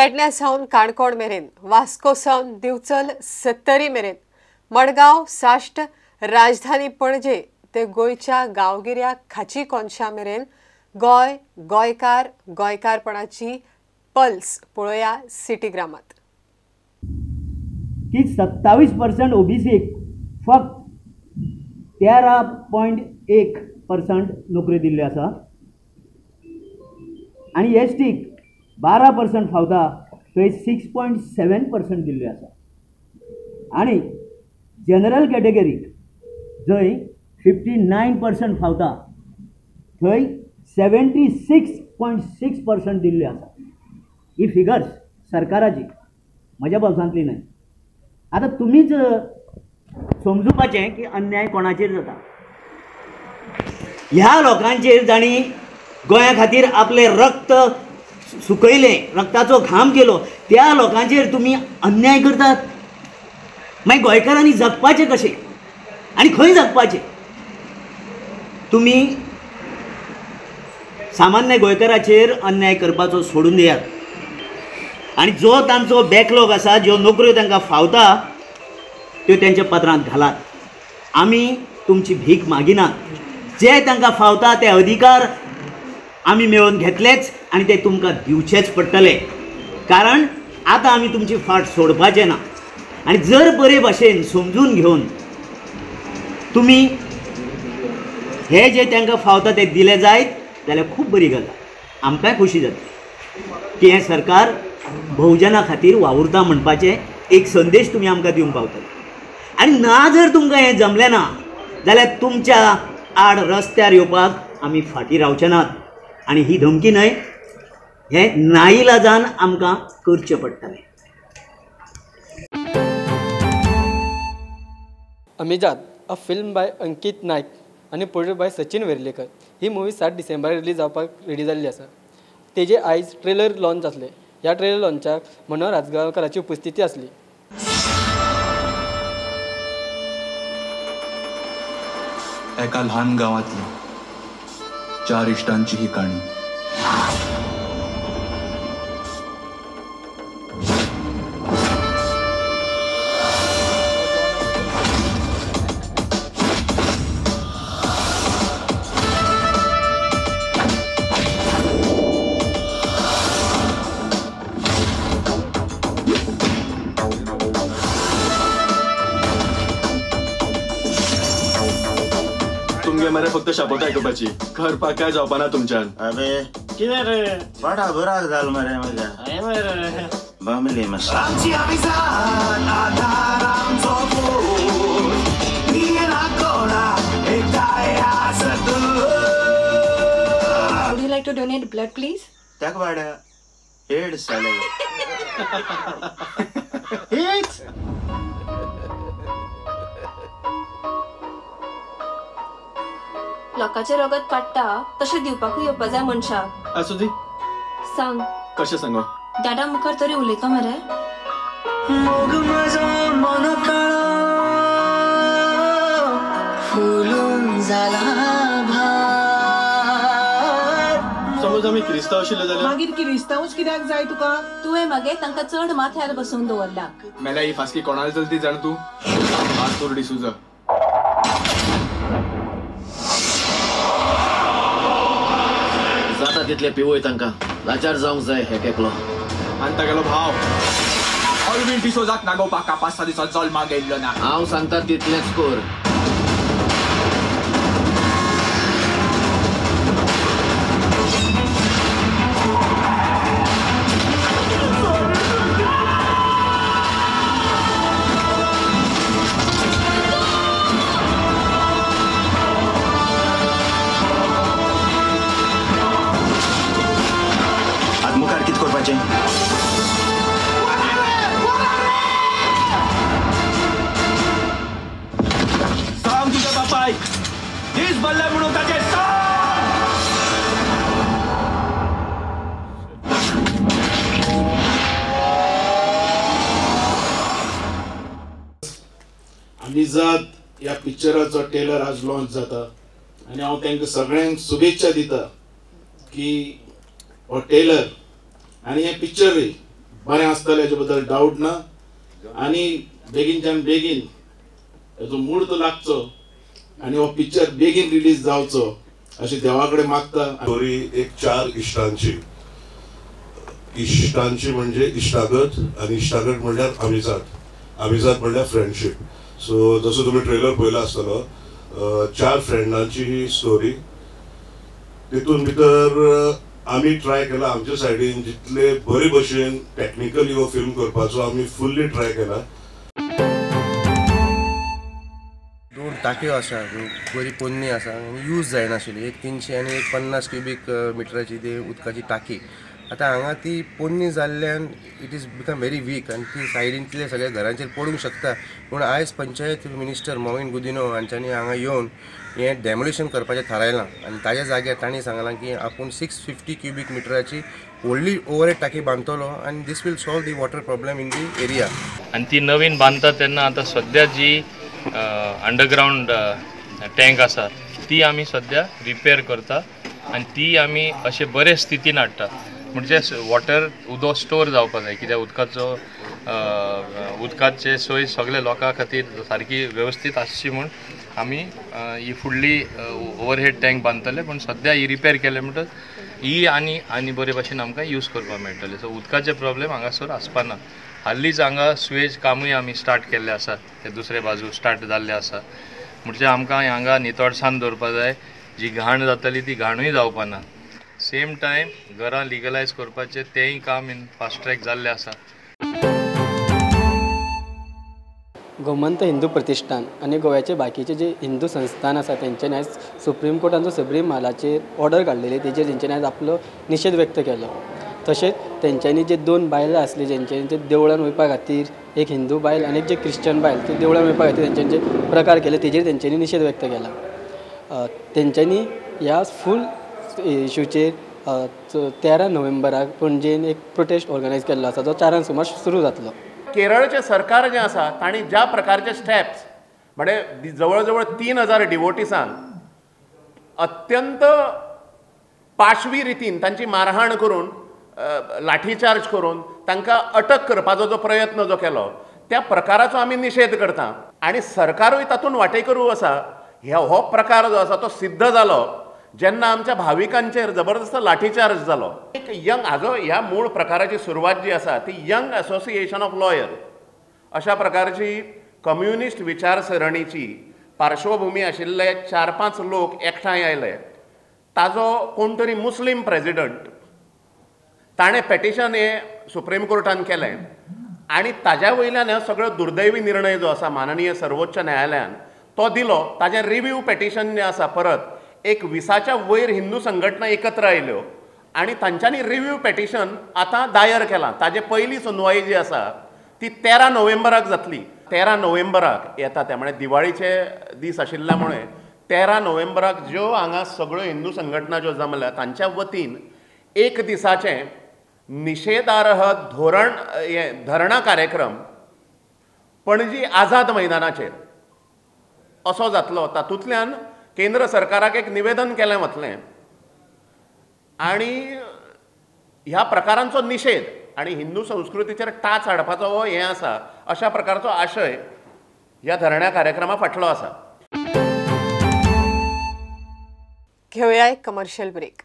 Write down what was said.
पेडण्या सावन काणकोण मेरेन, वास्को सावन दिवचल सत्तरी मेरेन, मडगांव साश्ट, राजधानी पणजे ते गोंयच्या गांवगिऱ्या खाची कोनशा मेरेन गोंय, गोंयकार, गोंयकारपणाची पल्स पळोवया सिटीग्रामात। की 27% ओबीसीक फक्त 13.1% नोकरी दिल्ली आसा आनी एस टीक 12% फावता थंय 6.7% दिल्ली आसा आनी जनरल कॅटेगरीक जंय 59% फावता थंय 76.6% दिल्ली आसा। ही फिगर्स सरकाराची, म्हज्या बोल्सांतली न्हय। आतां तुमीच समजुपाचें की अन्याय कोणाचेर जाता। ह्या लोकांचेर जांणी गोंया खातीर आपलें रक्त सुकयलें, रक्ताचो घाम केलो, त्या लोकांचेर तुमी अन्याय करतात। मागीर गोंयकारांनी जगपाचें कशें आनी खंय जगपाचें? तुमी सामान्य गोंयकाराचेर अन्याय करपाचो सोडून दियात आनी जो तांचो बॅकलॉग आसा, ज्यो नोकऱ्यो तांकां फावता त्यो तेंच्या पत्रांत घालात। आमी तुमची भीक मागिनात, जे तांकां फावता ते अधिकार आमी मेळोवन घेतलेच आनी ते तुमकां दिवचेच पडटले, कारण आतां आमी तुमची फाट सोडपाचे ना। आनी जर बरे भाशेन समजून घेवन तुमी हे जे तांकां फावता ते दिले जायत जाल्यार खूब बरी गजाल, आमकांय खोशी जातली की हें सरकार बहुजना खातीर वावुरता म्हणपाचें एक संदेश तुमी आमकां दिवंक पावतले। आनी ना जर तुमकां हें जमलें ना जाल्यार तुमच्या आड रस्त्यार येवपाक आमी फाटीं रावचे नात आनी ही धमकी न्हय, हें नाइलाजान आमकां करचें पडटलें। Amizad a film by Ankit Naik आनी प्रोड्यूस बाय सचिन वेर्लेकर ही मुवी 7 डिसेंबराक रिलीज जावपाक रेडी जाल्ली आसा। तेजे आयज ट्रेलर लॉन्च जातले। ह्या ट्रेलर लॉन्चाक मनोहर आजगांवकाराची उपस्थिती आसली। एका ल्हान गांवांतली 4 इश्टांची ही काणी। मरे फक्त शपथ आयकुपाची, करपाक काय जावपाना तुमच्यान। अबे कितें रे, बडा बुराक जाल मरे म्हज्या बमली Would you like to donate blood, please? त्याक वाड्या एड्स जाले। एड्स लोकांचे रगत काडटा तशें दिवपाकूय येवपा जाय मनशाक। आसूं दी, सांग कशें सांगो? डाडा मुखार तरी उलयता मरे। मोग म्हजो मन काळो फुलून जाला भार। समज आमी क्रिस्तांव आशिल्ले जाल्यार मागीर क्रिस्तांवूच कित्याक जाय तुका? तुवें मागीर तांकां चड माथ्यार बसोवन दवरला। मेल्या ही फासकी कोणाला चलती जाण तूं? आर्थूर डिसुजा। जाता तितले पिवय तांकां लाचार जावंक जाय हेक एकलो आनी तागेलो भाव ऑलवीन डिसोजाक नागोवपाक 5-6 दिसां जल्माक गेल्लो ना। हांव सांगता तितलेंच कर। सांग तुझ्या बापायक दीस भरले म्हणून ताचे सांग। अमिजाद ह्या पिक्चराचो ट्रेलर आज लॉन्च जाता आनी हांव तांकां सगळ्यांक शुभेच्छा दिता की हो ट्रेलर आनी हें पिक्चरूय बरें आसतलें हेजे बद्दल डावट ना आनी बेगीनच्यान बेगीन हेजो मुहूर्त लागचो आनी हो पिक्चर बेगीन रिलीज जावचो अशें देवा कडेन मागता। स्टोरी एक चार इश्टांची, इश्टांची म्हणजे इश्टागत आनी इश्टागत म्हणल्यार आमिजाद, आमिजाद म्हणल्यार फ्रेंडशीप। सो जसो तुमी ट्रेलर पळयला आसतलो, चार फ्रेंडांची ही स्टोरी। तितून भितर आमी ट्राय केला आमच्या सायडीन जितले बरे भशेन टॅक्निकली हो फिल्म करपाचो आमी फुल्ली ट्राय केला। दोन टाक्यो आसा ज्यो बरी पोन्नी आसा आनी यूज जायनाशिल्ली, एक 300 आनी एक 50 क्युबीक मिटराची ती उदकाची टाकी। आतां हांगा ती पोन्नी जाल्ल्यान it is become very weak आनी ती सायडींतले सगळ्या घरांचेर पडूंक शकता। पूण आयज पंचायत मिनिस्टर मॉविन गुदिन्हो हांच्यांनी हांगा येवन हें डेमोलिशन करपाचें थारायलां आनी ताज्या जाग्यार तांणी सांगलां की आपूण 650 क्युबीक मिटराची व्हडली ओवरहेड टाकी बांदतलो आनी this will solve the water problem in the area. आनी ती नवीन बांदता तेन्ना आतां सद्या जी अंडरग्रावंड टँक आसा ती आमी सद्या रिपेर करता आनी ती आमी अशे बरे स्थितीन हाडटा, म्हणजे वॉटर उदक स्टोर जावपाक जाय, कित्याक उदकाचो उदकाचे सोय सगळे लोकां खातीर सारकी वेवस्थीत आसची म्हूण आमी ही फुडली ओवरहेड टँक बांदतले। पूण सद्या ही रिपेर केले म्हणटकच ही आनी आनी बरे भाशेन आमकां यूज करपाक मेळटले। सो उदकाचे प्रॉब्लेम हांगासर आसपा ना। हालींच हांगा सुवेज कामूय आमी स्टार्ट केल्लें आसा, ते दुसरे बाजू स्टार्ट जाल्लें आसा। म्हणजे आमकां हांगा नितळसाण दवरपा जाय, जी घाण जातली ती घाणूय जावपा ना। सेम टायम घरां लिगलायज करपाचें तेंय काम इन फास्ट ट्रॅक जाल्लें आसा। गोमंत हिंदू प्रतिष्ठान आनी गोव्याचे बाकीचे जे हिंदू संस्थान आसा तेंच्यांनी आयज सुप्रीम कोर्टान जो सबरी म्हालाचेर ऑर्डर काडलेली तेजेर तेंच्यांनी आयज आपलो निशेध व्यक्त केलो। तशेंच तेंच्यांनी जे दोन बायलां आसली जेंच्यांनी ते देवळान वयपा खातीर, एक हिंदू बायल आनी एक जे क्रिश्चन बायल, ते देवळान वयपा खातीर तेंच्यांनी जे प्रकार केले तेजेर तेंच्यांनी निशेध व्यक्त केला। तेंच्यांनी ह्या फूल इशूचेर 13 नोव्हेंबराक पणजेन एक प्रोटेस्ट ऑर्गनायज केल्लो आसा जो 4 सुमार सुरू जातलो। केरळचें सरकार जें आसा तांणी ज्या प्रकारचे स्टेप्स म्हणजे जवळ जवळ 3000 डिवोटिसांक अत्यंत पाशवी रितीन तांची मारहाण करून लाठीचार्ज करून तांकां अटक करपाचो जो प्रयत्न जो केलो त्या प्रकाराचो आमी निशेध करता आनी सरकारूय तातूंत वांटेकरू आसा। हो प्रकार जो आसा तो सिद्ध जालो जेन्ना आमच्या भाविकांचेर जबरदस्त लाठीचार्ज जालो। एक यंग हाजो ह्या मूळ प्रकाराची सुरवात जी आसा ती यंग असोसिएशन ऑफ लॉयर अशा प्रकारची कम्युनिस्ट विचारसरणीची पार्श्वभूमी आशिल्ले 4-5 लोक एकठांय आयले। ताजो कोण तरी मुस्लीम प्रेजिडंट ताणें पेटिशन हें सुप्रीम कोर्टान केलें आनी ताज्या वयल्यान हो सगळो दुर्दैवी निर्णय जो आसा माननीय सर्वोच्च न्यायालयान तो दिलो। ताजें रिव्यू पेटिशन जें आसा परत एक 20च्या वयर हिंदू संघटना एकत्र आयल्यो आनी तांच्यांनी रिव्यू पेटिशन आतां दायर केलां। ताजे पयली सुनवाई जी आसा ती 13 नोव्हेंबराक जातली। 13 नोव्हेंबराक येता ते म्हळ्यार दिवाळीचे दीस आशिल्ल्या मुळे 13 नोव्हेंबराक ज्यो हांगा सगळ्यो हिंदू संघटना ज्यो जमल्या तांच्या वतीन एक दिसाचें निशेधार्ह धोरण हें धरणा कार्यक्रम पणजी आझाद मैदानाचेर असो जातलो। तातूंतल्यान केंद्र सरकाराक एक निवेदन केलें वतलें आनी ह्या प्रकारांचो निशेध आनी हिंदू संस्कृतीचेर टाच हाडपाचो हो हें आसा अशा प्रकारचो आशय ह्या धरण्या कार्यक्रमा फाटलो आसा। घेवया एक कमर्शियल ब्रेक।